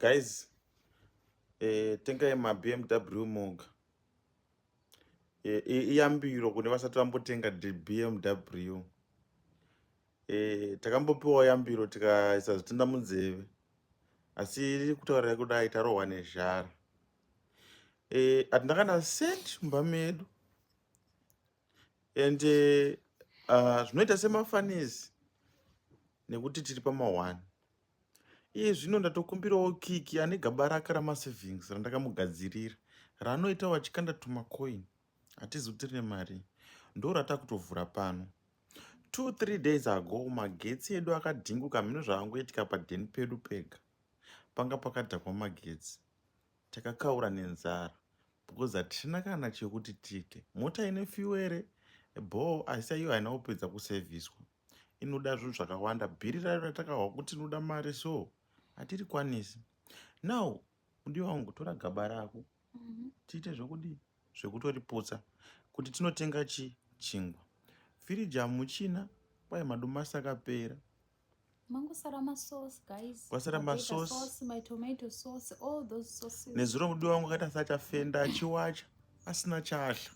Guys, tengai maBMW moga. Iyambiro kune vasati vambotenga BMW. Takambopiwa yambiro tikaisa zvitenda munzeve, asi kutaurira kudai tarohwa nezhara. Hatina kana cent mumba medu and zvinoita semafanisi nekuti tiri pama1. Iye zvino ndatokumbirawo Kiki ane gaba rake ramasavings randakamugadzirira, raanoitawo achikanda tumacoin. Hatizi kuti rine mari, ndo ratakutovhura pano. 2 3 days ago magetsi edu akadhinguka. Mhino zvaangoitika padheni pedu pega panga pakadhakwa magetsi. Takakaura nenzara because hatina kana chekuti tiite. Mota ine fuel bho, asi aiyo haina kupedza kusevhiswa, inoda zvinhu zvakawanda. Bhiri rayo ratakahwa kuti inoda mari, so hatirikwanisi. Now, mudiwa wangu, tora gaba rako. Tiite zvekudii, zvekutoriputsa kuti tinotenga chi chingwa. Firiji hamuchina, kwai madomasi akapera. Mangosara masauce, guys. Kwasara Potato masauce. Sauce, my tomato sauce, all those sauces. Nezuro mudiwa wangu akaita sachafenda achiwacha asina chaadya,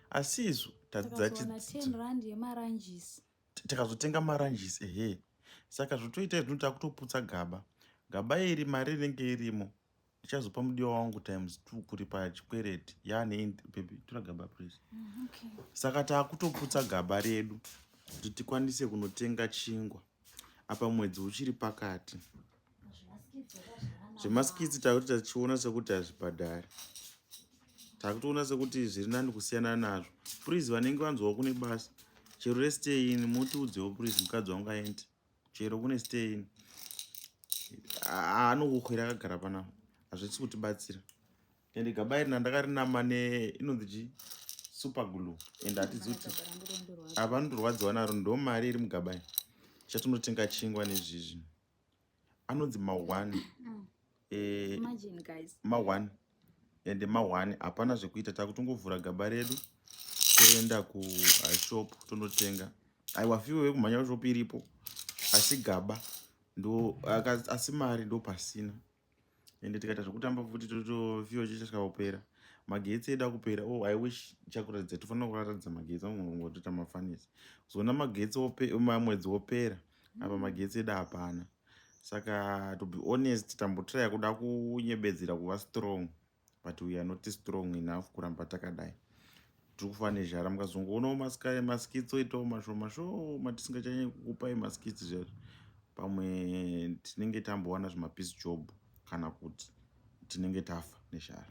asi isu tadzidza Takazowana chidzidzo. 10 rand yemaranjisi. Takazotenga maranjisi, ehe. Saka zvotoita izvi, takutoputsa gaba. Gaba iri, mari inenge irimo ndichazopa mudiwa wangu times two kuripa chikwereti yaane. Baby, tora gaba, please. Okay. Saka taakutoputsa gaba redu kuti tikwanise kunotenga chingwa apa mwedzi uchiri pakati. Zvemaskits takuti tachiona sekuti hazvibhadhari, takutoona sekuti zviri nani kusiyana nazvo. Please, vanenge vanzwawo kune basa chero restay in, mutiudzewo please. Mukadzi wangu aende chero kune stay in, anokukwira akagara panapa, hazvisi kutibatsira. Ende gaba iri nandakarinama neinonzi chi super glue and hatizi kuti apa anotorwadziwa naro. Ndo mari iri mugaba iri, chatinotenga chingwa nezvizvi. Anonzi ma1. Imagine, guys. Ma1 ende ma1 hapana zvekuita, takutongovhura gaba redu toenda kushop tonotenga. Aiwa, fuel yekumhanya kushop iripo, asi gaba ndo asi mari ndo pasina. Ende tikaita zvekutamba futi toto fuel chichasvika kupera, magetsi edu akupera. Oh, I wish chakuratidza, tofanira kuratidza magetsi angotoita mafanisi. Kuzoona magetsi mwedzi wopera apa magetsi edu hapana. Saka to be honest, tambotraya kuda kunyebedzera kuva strong, but we are not strong enough kuramba takadai. Tiri kufa nezhara. Mukazongoonawo maskits oitawo mashoma shoma, tisingachanyanyi kukupai maskits zvezvo, pamwe tinenge tambowana zvimapiece job kana kuti tinenge tafa nezhara.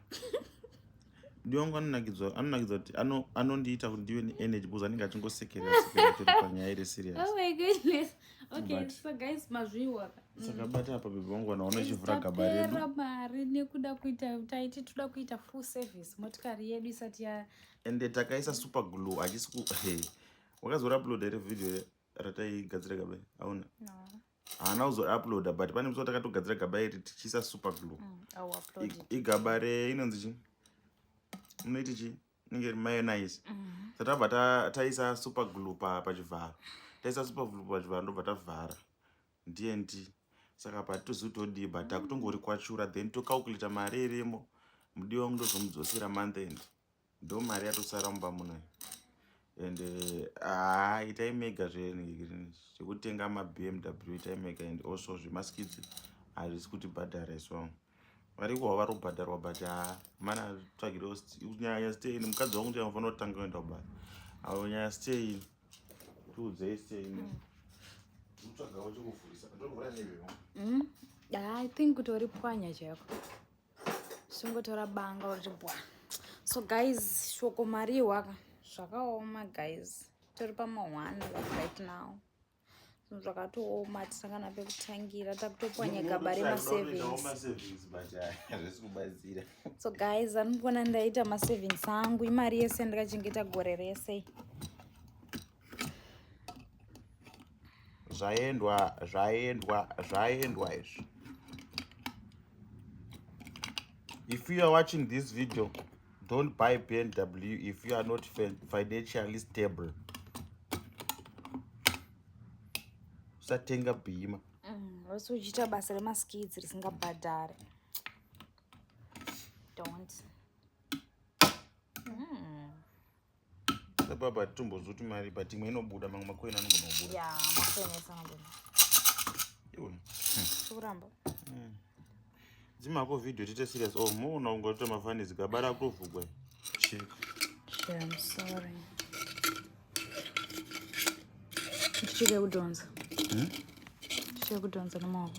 Mudiwa wangu anonakidzwa, anonakidzwa kuti anondiita kuti ndive neenergy because anenge achingosekerera sekerera chero panyaya iri serious. Oh my goodness. Okay, so guys, mazviwa. Saka bata apa, baby wangu, vanaona ichivhura gaba redu. Tapera mari nekuda kuita, taiti toda kuita full service motikari yedu isati ya Ende takaisa super glue, hachisi ku hey. Wakazouploada here video rataigadzira gaba? Auna? No. Haana kuzouploada, but pane musi watakatogadzira gaba iri tichiisa super glue. I will upload it. Igaba re inonzi chi, munoiti chi, inenge iri mayonnaise. Saka tabva taisa super glue pachivharo, taisa super glue pachivharo, ndobva tavhara ndiye ndi. Saka patitozivi todii, but takutongori kwachura, then tocalculata mari irimo. Mudiwa wangu ndozomudzosera month end, ndo mari yatosara mumba muno. And haa, itai mega zvekutenga maBMW, itai mega. And also zvemaskits hazvisi kutibhadhara isu. Variko vari kubhadharwa, but haa, mana tsvagirewo nyaya stay in. Mukadzi wangu ndiye anofanira kutanga kuenda kubasa. Avo nyaya stay in, tiudzei stay in, utsvagawo chekuvhurisa, ndovhura nevewo. I think kuti uri pwanya chaiko, singotora banga uri bwa. So guys, shoko mariwa, zvakaoma guys. Tori pama1 like right now, zvinhu zvakatooma, tisangana pekutangira, takutopwanya gaba remasavings. Masavings, but hazvisi kubatsira. So guys, anikuona ndaita masavings angu, imari yese ndakachengeta gore rese. Zvaendwa, zvaendwa, zvaendwa izvi. If you are watching this video, don't buy BMW if you are not financially stable. Usatenga bhima. Wese uchiita basa remaskits risingabhadhari. Don't. Baba titomboziva kuti mari but imwe inobuda mamwe makoini anogona kubuda. Yeah, makoini ese anobuda. Iwe. Tikuramba. Dzimako video tiite serious. Oh, moona ungatoita mafanizi gaba rakutovhugwa. Check. Sure, I'm sorry. Tichike kudhonza. Hmm? Tichike kudhonza nemaoko.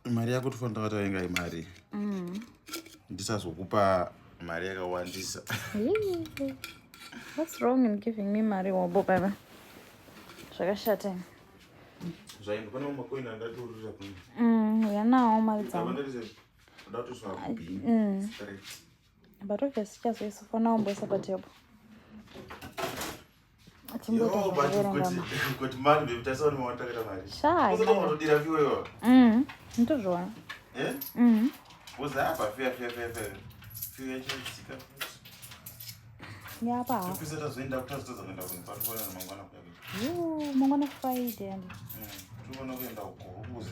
Mari yako tofanira takatavenga imari. Ndisazokupa mari yakawandisa. What's wrong in giving me mari wobo baba? Zvakashata. Zvaenda pane makoini andatorira kuno. Uya nawo mari dzangu. Ndatoiswa kubhini. Straight. But obviously chazoisa fona womboisa patable. Yo, but you've got money, baby. Tasaona mawatakata mari. Shy. Usatongotodira fiwe iwe. Ndozviona. Eh? Mm. Woza apa fiya fiya fiya fiya. Fiya yachatsika futi. Yapa hapo. Topisa tazoenda kutazotadza kuenda kunhu patikuona mangwana kuya. Yuu, mangwana Friday and. Tikuona kuenda kugurukuze.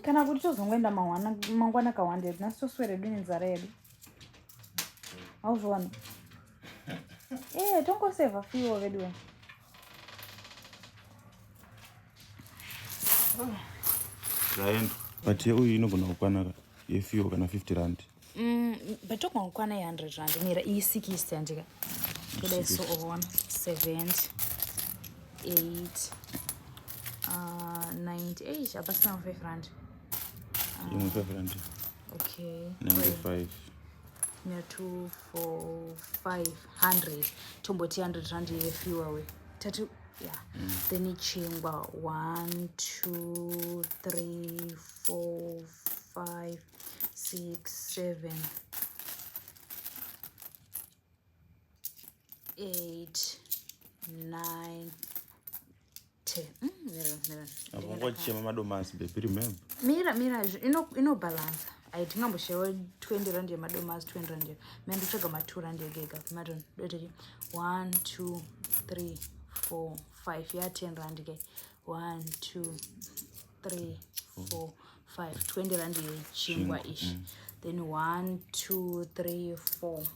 Kana kuti tozongoenda mangwana mangwana kawanda yedu nhasi toswera yedu nenzara yedu. Hauzviona? Eh, tongosevha fuel vedu we. Zvaendwa. But yeuyu inogona kukwana yefuel kana 50 rand. But togona kukwana ye100 rand mira iyi 60 andika. Toda so on 70 8 98 hapasina 5 rand. Imwe 5 rand. Okay. 95. Mira 2 4 500 tomboti 100 rand yefuel we. Tatu yeah. Then ichingwa 1 2 3 4 5 6 7 8 9 10. Mira mira. Apo ngochema madomasi baby remember. Mira mira inobalansa. Ai tingamboshewa 20 rand yemadomasi 20 rand. Mina ndotsvaga ma 2 rand ega. Maton doita 1 2 3 4 5 ya 10 rand ke. 1 2 3 4 5 20 rand yechingwa ishi. Then 1 2 3 4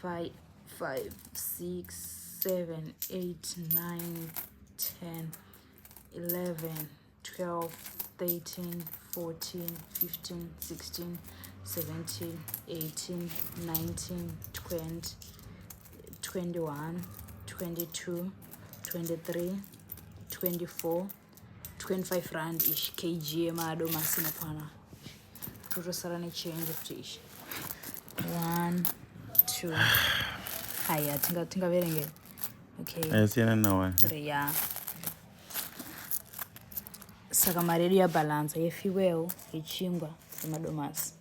5 5 6 7 8 9 10 11 12 13 14 15 16 17 18 19 20 21 22 23 24 25 rand ish kg yemadomasi inokwana. Totosara nechange futi ishi. 1 2 haya tingaverenge. Okay. Ayasiyana nawa. 3 yeah. Saka mari yedu yabalansa yefuel yechingwa yemadomasi.